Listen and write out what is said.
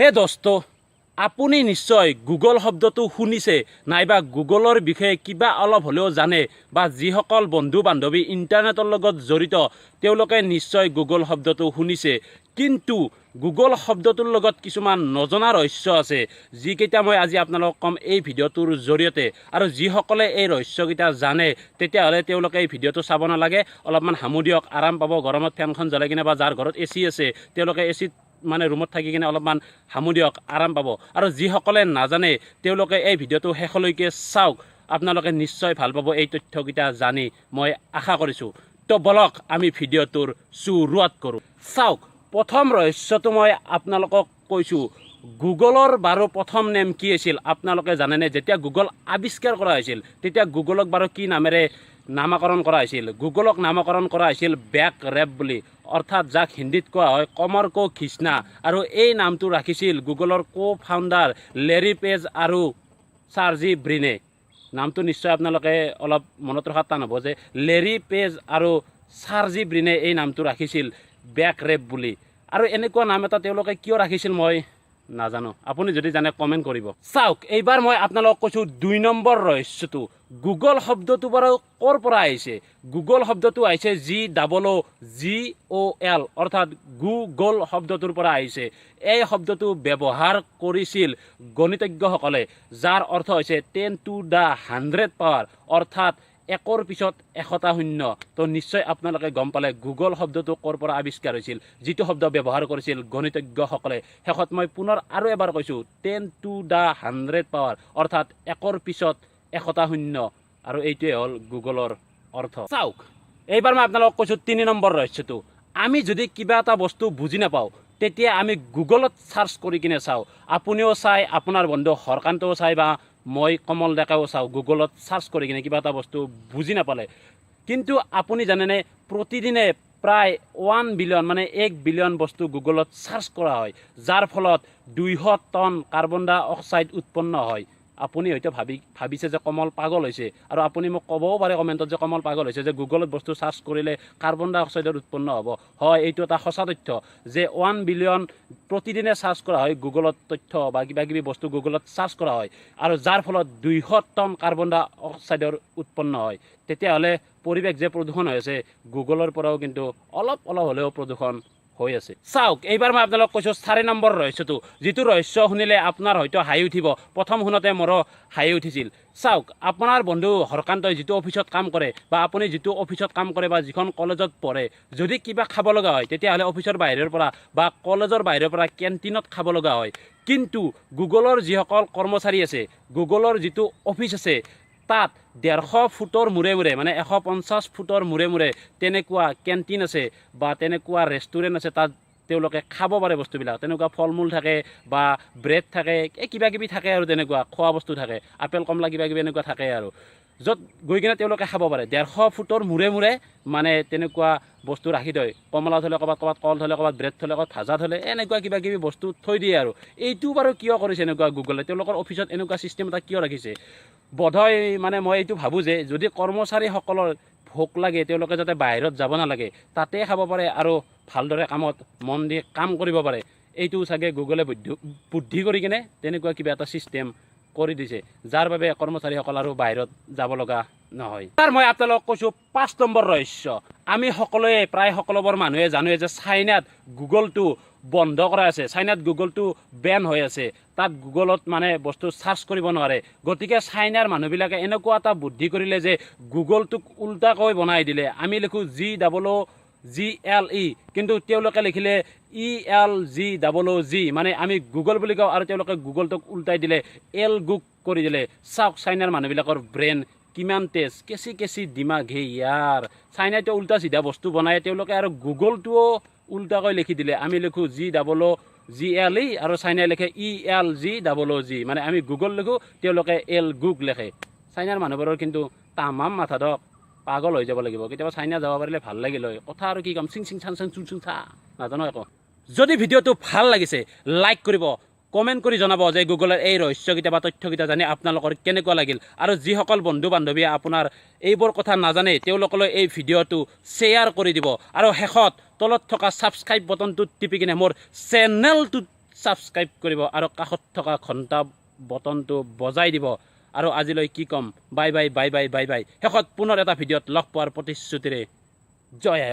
হে দোস্ত, আপুনি নিশ্চয় গুগল শব্দটো শুনিছে নাইবা গুগলৰ বিষয়ে কিবা অলপ হ'লেও জানে বা যিসকল বন্ধু বান্ধৱী ইণ্টাৰনেটৰ লগত জড়িত, তেওঁলোকে নিশ্চয় গুগল শব্দটো শুনিছে। কিন্তু গুগল শব্দটোৰ লগত কিছুমান নজনা ৰহস্য আছে, যিকেইটা মই আজি আপোনালোকক ক'ম এই ভিডিঅ'টোৰ জৰিয়তে। আৰু যিসকলে এই ৰহস্যকেইটা জানে, তেতিয়াহ'লে তেওঁলোকে এই ভিডিঅ'টো চাব নালাগে, অলপমান হামু দিয়ক, আৰাম পাব। গৰমত ফেনখন জ্বলাই কিনে বা যাৰ ঘৰত এ চি আছে, তেওঁলোকে এ চিত মানে ৰুমত থাকি কিনে অলপমান হামু দিয়ক, আৰাম পাব। আৰু যিসকলে নাজানে, তেওঁলোকে এই ভিডিঅ'টো শেষলৈকে চাওক। আপোনালোকে নিশ্চয় ভাল পাব এই তথ্যকেইটা জানি, মই আশা কৰিছোঁ। তো বলক, আমি ভিডিঅ'টোৰ চুৰুৱাত কৰোঁ। চাওক, প্ৰথম ৰহস্যটো মই আপোনালোকক কৈছোঁ। গুগলৰ বাৰু প্ৰথম নেম কি আছিল, আপোনালোকে জানেনে? যেতিয়া গুগল আৱিষ্কাৰ কৰা হৈছিল, তেতিয়া গুগলক বাৰু কি নামেৰে নামাকৰণ কৰা হৈছিল? গুগলক নামাকৰণ কৰা হৈছিল বেক ৰেব বুলি, অৰ্থাৎ যাক হিন্দীত কোৱা হয় कमर को खींचना। আৰু এই নামটো ৰাখিছিল গুগলৰ কো ফাউণ্ডাৰ লেৰী পেজ আৰু চাৰ্জি ব্ৰিনে। নামটো নিশ্চয় আপোনালোকে অলপ মনত ৰখাত টান হ'ব যে লেৰী পেজ আৰু চাৰ্জি ব্ৰিনে এই নামটো ৰাখিছিল বেক ৰেব বুলি। আৰু এনেকুৱা নাম এটা তেওঁলোকে কিয় ৰাখিছিল, মই নাজানো। আপুনি যদি জানে, কমেণ্ট কৰিব। চাওক, এইবাৰ মই আপোনালোকক কৈছোঁ 2 নম্বৰ ৰহস্যটো। গুগল শব্দটো বাৰু ক'ৰ পৰা আহিছে? গুগল শব্দটো আহিছে GOOGOL, অৰ্থাৎ গুগল শব্দটোৰ পৰা আহিছে। এই শব্দটো ব্যৱহাৰ কৰিছিল গণিতজ্ঞসকলে, যাৰ অৰ্থ হৈছে 10 to the 100 power, অৰ্থাৎ একৰ পিছত 100টা শূন্য। তো নিশ্চয় আপোনালোকে গম পালে গুগল শব্দটো ক'ৰ পৰা আৱিষ্কাৰ হৈছিল, যিটো শব্দ ব্যৱহাৰ কৰিছিল গণিতজ্ঞসকলে। শেষত মই পুনৰ আৰু এবাৰ কৈছোঁ, 10 to the 100 power, অৰ্থাৎ একৰ পিছত 100টা শূন্য। আৰু এইটোৱে হ'ল গুগলৰ অৰ্থ। চাওক, এইবাৰ মই আপোনালোকক কৈছোঁ 3 নম্বৰ ৰহস্যটো। আমি যদি কিবা এটা বস্তু বুজি নাপাওঁ, তেতিয়া আমি গুগলত চাৰ্চ কৰি কিনে চাওঁ। আপুনিও চাই, আপোনাৰ বন্ধু হৰকান্তও চাই বা মই কমল ডেকাও চাওঁ গুগলত চাৰ্চ কৰি কিনে কিবা এটা বস্তু বুজি নাপালে। কিন্তু আপুনি জানেনে, প্ৰতিদিনে প্ৰায় 1 বিলিয়ন, মানে 1 বিলিয়ন বস্তু গুগলত চাৰ্চ কৰা হয়, যাৰ ফলত 200 টন কাৰ্বন ডাই অক্সাইড উৎপন্ন হয়। আপুনি হয়তো ভাবিছে যে কমল পাগল হৈছে। আৰু আপুনি মোক ক'বও পাৰে কমেণ্টত যে কমল পাগল হৈছে যে গুগলত বস্তু চাৰ্চ কৰিলে কাৰ্বন ডাই অক্সাইডৰ উৎপন্ন হ'ব। হয়, এইটো এটা সঁচা তথ্য যে 1 বিলিয়ন প্ৰতিদিনে চাৰ্চ কৰা হয় গুগলত, তথ্য বা কিবা কিবি বস্তু গুগলত চাৰ্চ কৰা হয় আৰু যাৰ ফলত 200 টন কাৰ্বন ডাই অক্সাইডৰ উৎপন্ন হয়। তেতিয়াহ'লে পৰিৱেশ যে প্ৰদূষণ হৈ আছে, গুগলৰ পৰাও কিন্তু অলপ অলপ হ'লেও প্ৰদূষণ হৈ আছে। চাওক, এইবাৰ মই আপোনালোকক কৈছোঁ 4 নম্বৰ ৰহস্যটো, যিটো ৰহস্য শুনিলে আপোনাৰ হয়তো হাঁহি উঠিব। প্ৰথম শুনোতে মোৰো হাঁহি উঠিছিল। চাওক, আপোনাৰ বন্ধু হৰকান্তই যিটো অফিচত কাম কৰে বা আপুনি যিটো অফিচত কাম কৰে বা যিখন কলেজত পঢ়ে, যদি কিবা খাব লগা হয়, তেতিয়াহ'লে অফিচৰ বাহিৰৰ পৰা বা কলেজৰ বাহিৰৰ পৰা কেণ্টিনত খাব লগা হয়। কিন্তু গুগলৰ যিসকল কৰ্মচাৰী আছে, গুগলৰ যিটো অফিচ আছে, তাত 150 ফুটৰ মূৰে মূৰে, মানে 150 ফুটৰ মূৰে মূৰে তেনেকুৱা কেণ্টিন আছে বা তেনেকুৱা ৰেষ্টুৰেণ্ট আছে। তাত তেওঁলোকে খাব পাৰে বস্তুবিলাক। তেনেকুৱা ফল মূল থাকে বা ব্ৰেড থাকে, এই কিবা কিবি থাকে আৰু তেনেকুৱা খোৱা বস্তু থাকে, আপেল, কমলা, কিবা কিবি এনেকুৱা থাকে আৰু য'ত গৈ কিনে তেওঁলোকে খাব পাৰে। 150 ফুটৰ মূৰে মূৰে মানে তেনেকুৱা বস্তু ৰাখি থয়। কমলা থ'লে ক'ৰবাত, ক'ৰবাত কল থ'লে, ক'ৰবাত ব্ৰেড থ'লে, ক'ৰবাত ভাজা থ'লে, এনেকুৱা কিবা কিবি বস্তু থৈ দিয়ে। আৰু এইটো বাৰু কিয় কৰিছে এনেকুৱা গুগলে? তেওঁলোকৰ অফিচত এনেকুৱা ছিষ্টেম এটা কিয় ৰাখিছে? বোধহয় মানে মই এইটো ভাবোঁ যে যদি কৰ্মচাৰীসকলৰ ভোক লাগে, তেওঁলোকে যাতে বাহিৰত যাব নালাগে, তাতে খাব পাৰে আৰু ভালদৰে কামত মন দি কাম কৰিব পাৰে। এইটো চাগে গুগলে বুদ্ধি বুদ্ধি কৰি কিনে তেনেকুৱা কিবা এটা ছিষ্টেম কৰি দিছে, যাৰ বাবে কৰ্মচাৰীসকল আৰু বাহিৰত যাব লগা নহয়। তাৰ মই আপোনালোকক কৈছোঁ 5 নম্বৰ ৰহস্য। আমি সকলোৱে, প্ৰায় সকলোবোৰ মানুহে জানোৱে যে চাইনাত গুগলটো বন্ধ কৰা আছে, চাইনাত গুগলটো বেন হৈ আছে। তাত গুগলত মানে বস্তু চাৰ্চ কৰিব নোৱাৰে। গতিকে চাইনাৰ মানুহবিলাকে এনেকুৱা এটা বুদ্ধি কৰিলে যে গুগলটোক উল্টাকৈ বনাই দিলে। আমি লিখোঁ GOOGLE, কিন্তু তেওঁলোকে লিখিলে ELGOOG। মানে আমি গুগল বুলি কওঁ আৰু তেওঁলোকে গুগলটোক উল্টাই দিলে, এল গুগ কৰি দিলে। চাওক, চাইনাৰ মানুহবিলাকৰ ব্ৰেইন কিমান তেজ, कैसी कैसी दिमाग হে यार। চাইনাইতো উল্টা চিধা বস্তু বনায়, তেওঁলোকে আৰু গুগলটোও উল্টাকৈ লিখি দিলে। আমি লিখোঁ GOOGLE আৰু চাইনাই লিখে ELGOOG। মানে আমি গুগল লিখোঁ, তেওঁলোকে এল গুগ লেখে। চাইনাৰ মানুহবোৰৰ কিন্তু তামাম মাথা দক, পাগল হৈ যাব লাগিব। কেতিয়াবা চাইনা যাব পাৰিলে ভাল লাগিল হয়। কথা আৰু কি ক'ম, চিং চিং চাং চাং চুং চুং চা, নাজানো একো। যদি ভিডিঅ'টো ভাল লাগিছে, লাইক কৰিব, কমেণ্ট কৰি জনাব যে গুগলৰ এই ৰহস্যকেইটা বা তথ্যকেইটা জানি আপোনালোকৰ কেনেকুৱা লাগিল। আৰু যিসকল বন্ধু বান্ধৱীয়ে আপোনাৰ এইবোৰ কথা নাজানে, তেওঁলোকলৈ এই ভিডিঅ'টো শ্বেয়াৰ কৰি দিব। আৰু শেষত তলত থকা ছাবস্ক্ৰাইব বটনটোত টিপি কিনে মোৰ চেনেলটোত ছাবস্ক্ৰাইব কৰিব আৰু কাষত থকা ঘণ্টা বটনটো বজাই দিব। আৰু আজিলৈ কি ক'ম, bye bye bye bye bye bye. শেষত পুনৰ এটা ভিডিঅ'ত লগ পোৱাৰ প্ৰতিশ্ৰুতিৰে জয় আই।